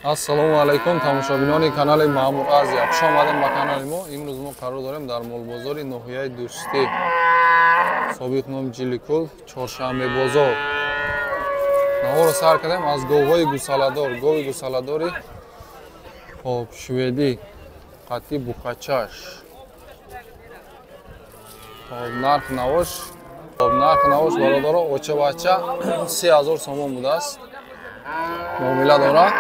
Ассалому алайкум тамошобинони канали Маъмур Азия. Хуш омадем ба канали мо. Имрӯз мо қарор дорем дар молбозори ноҳияи Дӯстӣ, собиқ ном Ҷиликул, Чоршанбе бозор. Наворо сар кардем аз говҳои гусаладор. Гови гусаладори хоб шведӣ қатъи буқачаш. Хоб нарх навош, хоб нарх навош бародаро оча-бача 3000 сомон будааст. Муомила дорад.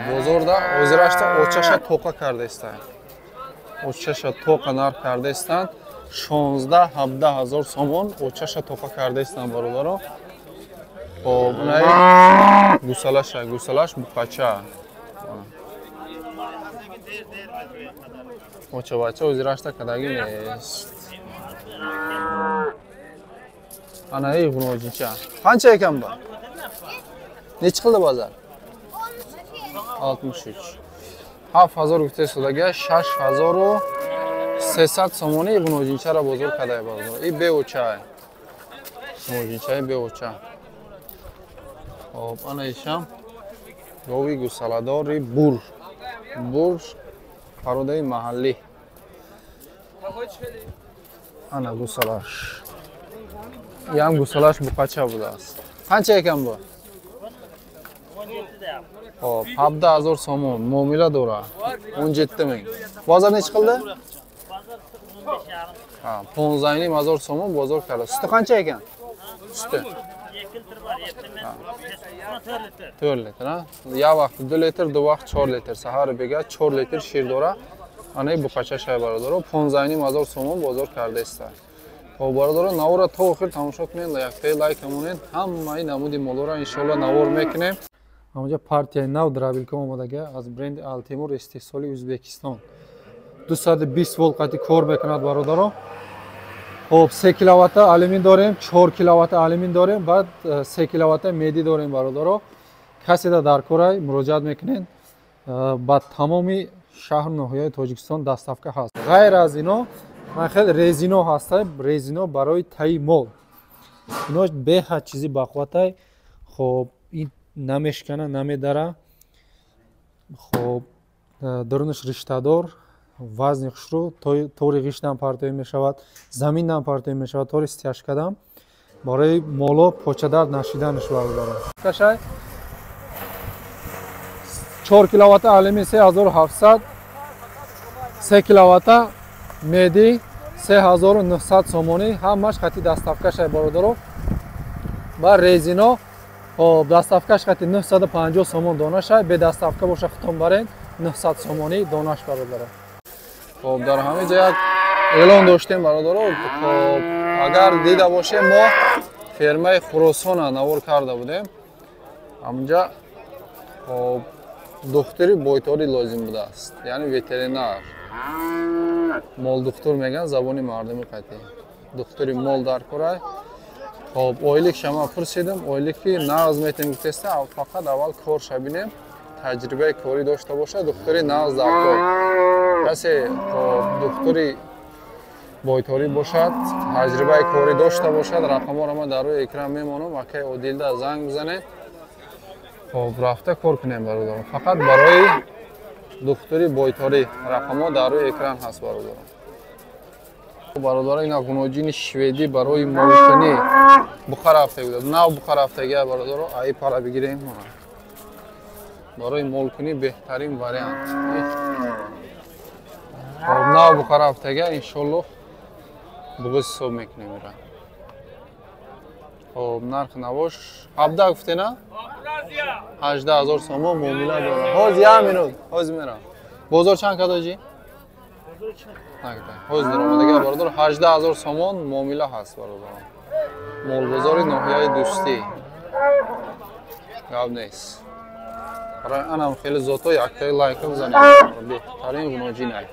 Бозорда озирашта очаша тоқа кардаистанд. Очаша тоқа нарх кардаистанд. 16-17 ҳазор сомон очаша тоқа кардаистанд бародаро. Хоб инаи гусалаша, гусалаш буқача. Оча-бача озирашта кадаги нест. Анаи ғуноҷинча. Қанча экан ба? Nechi qildi bozor? 63. 7000 гуфта истодага, 6300 сомони ғуноҷинчаро бозор кадай бозор. И беоча. Ғуноҷинчаи беоча. Хоб, ана ишам гови гусаладори бур. Бур пародаи маҳаллӣ. Ана гусалаш. Ям гусалаш буқача будааст. Қанча экан бу? Хоб, 17 000 сомон муомила дорад. 17 мing. Бозор nechi qildi? Ha, 15,5 сомон бозор карда. Suti qancha ekan? Suti. 4 litr, ha? Як вақт 2 litr, ду вақт 4 litr. Саҳар бега 4 litr шир дора. Ана буқача шай бародаро 15,5 сомон бозор карда истад. Хоб бародаро, навора то охир тамошо кунед, яктаи лайк монед. Ҳамаи намуди молоро иншоалло навор мекунем. Ҳамонҷа партияи нав дробилка омадага аз бренди Алтемур истеҳсоли Ӯзбекистон. 220 волт қати кор мекунад бародаро. Хоб 3 киловатта алюмин дорем, 4 киловатта алюмин дорем, баъд 3 киловатта меди дорем бародаро. Касе дар корай муроҷиат мекунед, ба тамоми шаҳру ноҳияи Тоҷикистон доставка ҳаст. Ғайр аз ино ман хеле резино ҳаста, резино барои таи мол. Ино беҳад чизи бақувватай. Хоб ин намешкана, намедара. Хоб дарунаш риштадор, вазни хушрӯ, тори ғиштам партоӣ мешавад, заминам партоӣ мешавад, тори стяжкадам барои моло почадард нашиданаш бародаро. Кашай 4 киловатта алюмин 3700, 3 киловатта меди 3900 сомонӣ, ҳамаш хати доставкашай бародаро. Ба резино хоб доставкаш хати 950 сомон донашай, бе доставка боша хутон барен 900 сомонӣ донаш бародаро. Хоб дар ҳамин ҷо як эълон доштем бародаро. Хоб агар дида бошем, мо фермаи Хуросона навор карда будем. Ҳаминҷа хоб духтури бойторӣ лозим будааст, яъне ветеринар. Молдухтур мегӯянд забони мардуми қатъӣ. Духтури мол дар корай. Хоб ойликша ман пурсидам, ойлики нағз метем гуфтеста, фақат аввал корша бинем, таҷрибаи корӣ дошта бошад, духтури нағз дар кор. Касе хоб духтури бойторӣ бошад, таҷрибаи корӣ дошта бошад, рақамҳоро ман дар рӯи экран мемонам, акай Одилда занг бизанед. Хоб рафта кор кунем бародарон. Фақат барои духтури бойторӣ рақамҳо дар рӯи экран ҳаст бародарон. Бародарон, ина ғуноҷини шведӣ барои молкунӣ буқа рафта буда. Нав буқа рафтагия бародаро, аи пара бигирем. Барои молкунӣ беҳтарин вариант. Хоб нав буқа рафтагия, иншоллоҳ буғиз ҳисоб мекунем ира. Хоб нарх навош 17 гуфте на? 18 000 сомон муомила дорад. Ҳоз як минут, ҳоз мерам. Бозор чанд кадоҷи? Ҳоз даромадага бародар 18 000 сомон муомила ҳаст бародарон. Молбозори ноҳияи Дӯстӣ. Гап нест. Барои анам хеле зото яктаи лайка бизанед. Беҳтарин ғуноҷинай.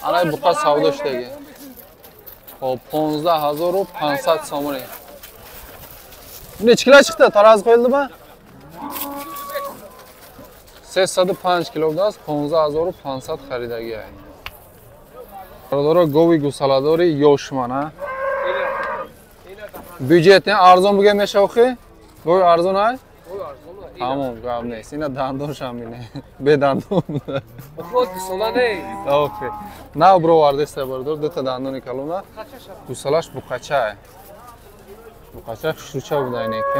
Анай буқа савдо шудаги. Хоб 15 500 сомонӣ. Nechi kilo chiqdi? Tarozi qo'yildimi? 305 кило будааст, 15 500 харидаги. Бародаро, гови гусаладори ёшман, а? Бюджет арзон буга мешавхи? Гой арзон ай? Тамом, гап нест. Ина дандоншам ине. Бе дандон. Ход дусола не. Охи. Нав бровардеста бародар, дута дандони калона. Гусалаш буқача. Буқача хушруча буда ине ки.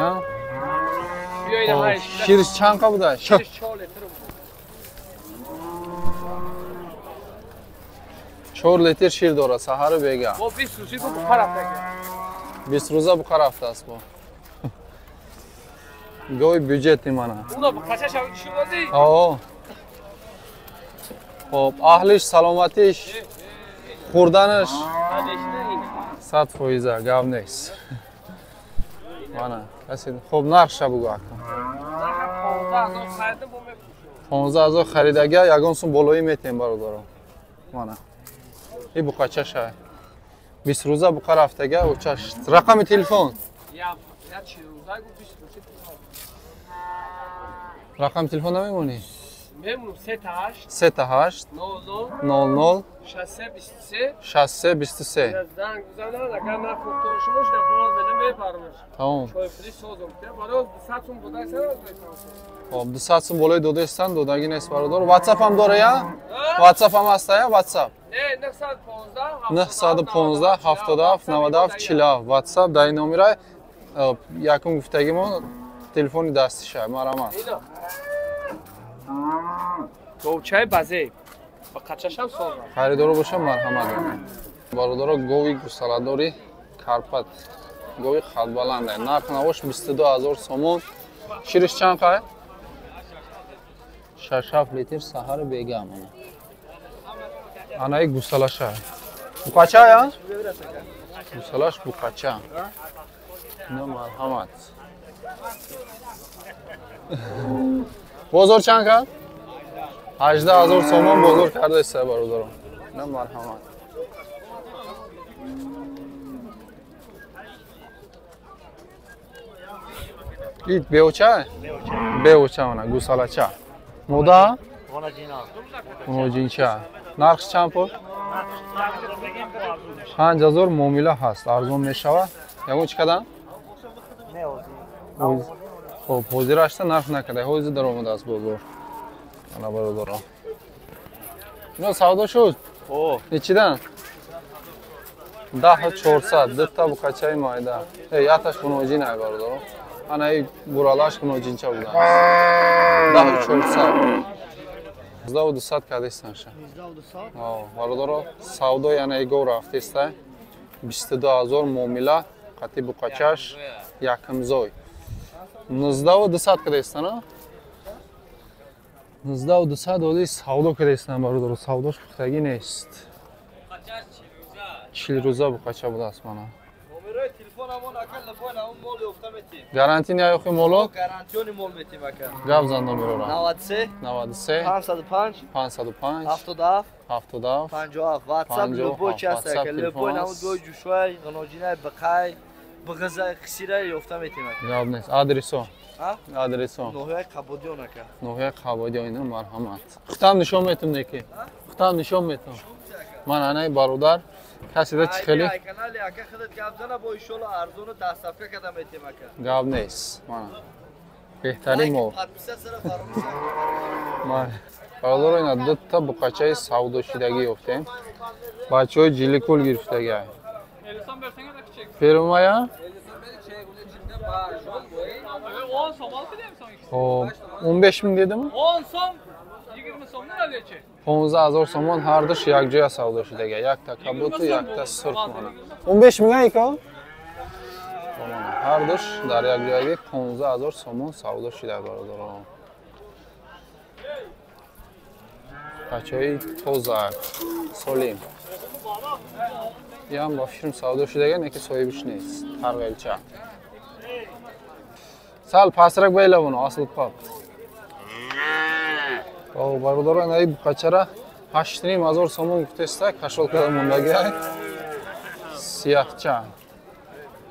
Шириш чанд қа буда? Шириш 4 литр. 4 литр шир дорад саҳару бега. Бо 20 рӯзи буқа рафтага. 20 рӯза буқа рафтааст бо. Гови бюджети мана. Уна буқача шав чӣ вози? О. Хоб, аҳлиш, саломатиш, хӯрданаш 100% гап нест. Мана, каси хоб нархша бугӯ ака. 15000 харидага ягон сум болоӣ метем бародаро. Мана. И буқача шай. 20 рӯза буқа рафтага, учаш. Рақами телефон? Рақами телефон намемонӣ? Мемонам 38 38 00 00 63 23 63 23. Занг бизананд, агар нафурӯхта шумош на бор менам мебармаш. Тамом. Чойпулӣ созам. Барои 200 сум додаистан. Хоб, 200 сум болои додаистан, додагӣ нест бародар. WhatsApp ҳам дора я? WhatsApp ҳам аста я? WhatsApp. Не, 915 915 77 97 47. WhatsApp дар ин номера якум гуфтагимон телефони дастиша. Марҳамат. Говчаи базе. Ба қачашам созам. Харидоро боша марҳамат. Бародаро гови гусаладори Карпат. Гови хатбаланда. Нарх навош 22000 сомон. Шириш чанд қай? 6-7 литр саҳар бега мана. Анаи гусалаша. Буқача я? Гусалаш буқача. На марҳамат. Бозор чанд кард? 18000 сомон бозор кардааст бародарон. На марҳамат. Ит беоча? Беоча мана гусалача. Мода? Ғуноҷинча. Нархш чанд пул? 5000 муомила ҳаст. Арзон мешавад. Ягон чӣ кадан? Хоб, ҳозирашта нарх накарда. Ҳозир даромадааст бозор. Ана бародарон. Ино савдо шуд? Нечидан? 10400. Дута буқачаи майда. Яташ ғуноҷин ай бародарон. Ана и буралаш ғуноҷинча будааст. 10400. 19200 кардистанша. Бародаро, савдои ана и гов рафтиста. 22000 муомила, қати буқачаш якмзой. 19200 кардистана? 19200 ози савдо кардистан бародаро, савдош пухтагӣ нест. 40 рӯза буқача будааст мана. Гарантия не охи моло? Гарантиони мол метим ака. Гап зан номерора. 93 93 505 505 77 77 57. WhatsApp любой час ака. Любой намуд ҷушвай, ғуноҷинай, бақай, бағазай, қисирай ёфта метим ака. Гап нест. Адресо? Адресо. Ноҳияи Қабодиён ака. Ноҳияи Қабодиён ина марҳамат. Хутам нишон метум неки. Хутам нишон метум. Ман анаи бародар касида чӣ хеле канали ака худат гап зана бо иншоалло арзону дастафка када метем ака. Гап нест. Мана. Беҳтарин мол. Ман бародаро ина дута буқачаи савдошидагӣ ёфтем. Бачаҳои ҷиликул гирифтагӣ. Фирмая? Хоб, 15 мин дедimi? 10 сом, 20 сомдан алечи. 15000 сомон ҳардуш якҷоя савдо шудага. Якта кабуту, якта сурх мона. 15 мин айко? Ҳардуш дар якҷоягӣ 15000 сомон савдо шуда бародарон. Бачаҳои тоза, солим. Ям ба фирм савдо шудага, не ки соҳибиш нест. Тарғелча. Сал пасрак байла буно, асл пап. Бародаро, инаи буқачара 8500 сомон гуфтеста, кашолкада мондаги сияхча.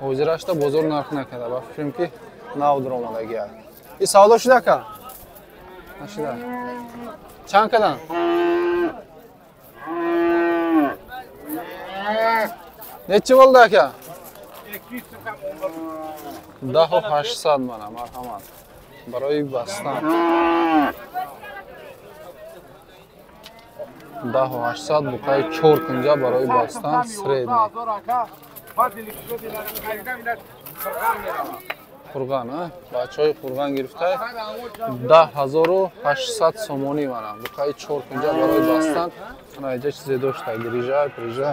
Ҳозирашта бозор нарх накарда, ба фикрам ки нав дуромадаги. И савдо шуда ка? Нашуда. Чанд кадан? Нечи болду ака? 10800 мана, марҳамат. Барои бастан. 10800 буқаи 4 кунҷа барои бастан средний. Қурған, а? Бачаҳои қурған гирифта 10800 сомонӣ мана. Буқаи 4 кунҷа барои бастан. Ана иҷа чизе дошта, грижа, прижа.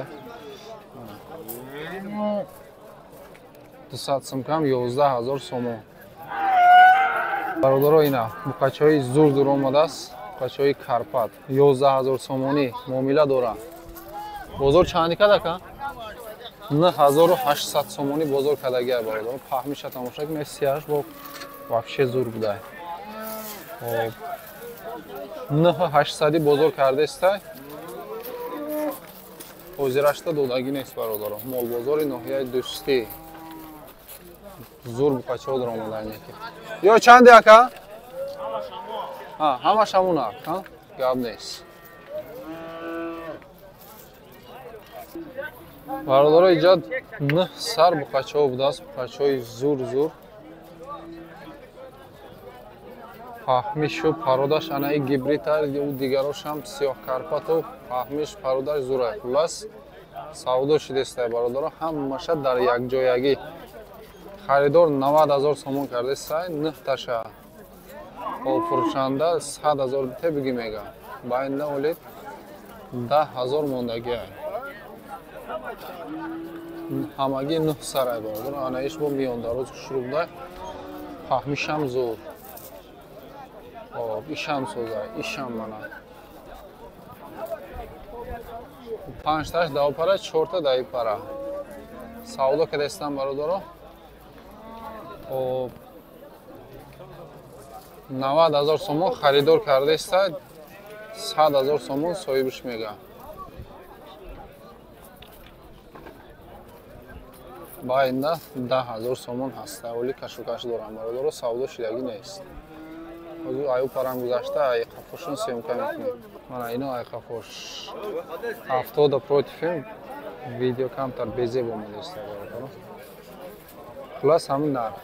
200 сум кам 11000 сомон. Бародаро ина буқачаҳои зур зур омадааст. Буқачаҳои Карпат 11000 сомонӣ муомила доранд. Бозор чанди кадака? 9800 сомонӣ бозор кадагия бародаро. Паҳмиша тамоша кунед, сияш бо вообще зур будай. Хоб 9800 бозор кардестай. Ҳозирашта додагӣ нест бародаро. Молбозори ноҳияи Дӯстӣ. Зур буқачаҳо дор омадаи неки. Ё чанде ака? Ҳамаш ҳамун ак, ҳа? Гап нест. Бародаро иҷа 9 сар буқачаҳо будааст, буқачаҳои зур зур. Паҳмишу пародаш анаи гибрита, ӯ дигарошам сиёҳ карпату паҳмиш пародаш зурай. Хуллас савдо шидестай бародаро, ҳамаша дар якҷоягӣ. Харидор 90000 сомон кардестай, 9 таша. Фурӯшанда 100000 бите биги мега. Байнда олид 10000 мондагиай. Ҳамагӣ 9 сарай бародаро. Анаиш бо миёндароз хушрӯ буда. Паҳмишам зур. Хоб, ишам созай, ишам мана. 5 таш дав пара, 4 та даи пара. Савдо кардестан бародаро. Хоб 90000 сомон харидор кардеста, 100000 сомон соҳибаш мега. Байнда 10000 сомон ҳаста. Оли кашукаш дорам бародаро, савдо шидагӣ нест. Ҳозир аю парам гузашта, ай қафошон съёмка мекунем. Мана ино ай қафош. 70 противим, видео камтар безеб омадааст бародаро. Хулас ҳамин нарх.